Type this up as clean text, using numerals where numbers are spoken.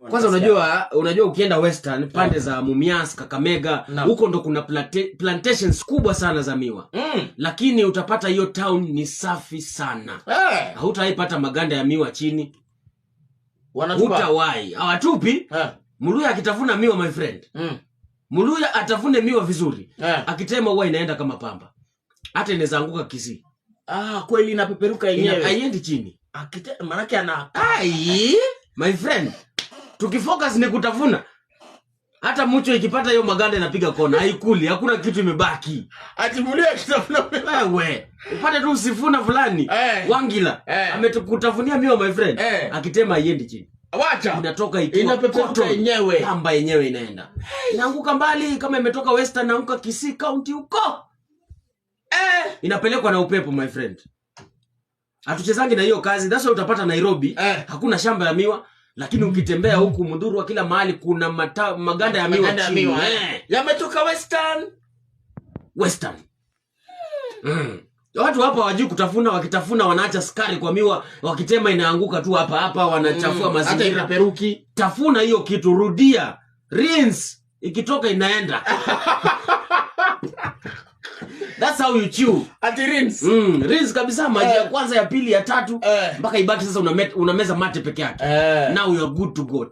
Kwanza unajua ukienda Western, pande za Mumias, Kakamega, huko ndo kuna plantations kubwa sana za miwa. Lakini utapata hiyo town ni safi sana. Hautaipata maganda ya miwa chini. Wanatupa. Hutawahi. Hawatupi. Mluya akitafuna miwa, my friend. Mluya atafune miwa vizuri. Akitema huwa inaenda kama pamba. Hata inaweza anguka Kisii. Ah, kweli inapeperuka yenyewe. Haiendi chini. Manake ana Ai, my friend. Tukifocus ni kutafuna. Hata mucho ikipata hiyo maganda inapiga kona, haikuli, hakuna kitu imebaki. Ati Mluya akitafuna Wewe, upate tu usifuna fulani. Wangila amekutafunia miwa, my friend. Akitema haiendi chini. Wacha. Inatoka ikiwa Inapeperuka cotton. Yenyewe. Pamba yenyewe inaenda. Inaanguka mbali kama imetoka Western, inaanguka Kisii County huko. Inapelekwa na upepo, my friend. Hatuchezangi na hiyo kazi. That's why utapata Nairobi hakuna shamba ya miwa, lakini ukitembea huku Muthurwa, kila mahali kuna maganda ya miwa Maganda ya chini. Miwa. Yametoka Western. Western. Watu hapa hawajui kutafuna, wakitafuna wanaacha sukari kwa miwa, wakitema inaanguka tu hapa hapa, wanachafua Hata mazingira. Ipeperuki. Tafuna hiyo kitu, rudia, rinse, ikitoka inaenda. That's how you chew. Ati rinse. Rinse kabisa, maji ya kwanza, ya pili, ya tatu, mpaka ibaki sasa unameza mate peke yake. Now you are good to go.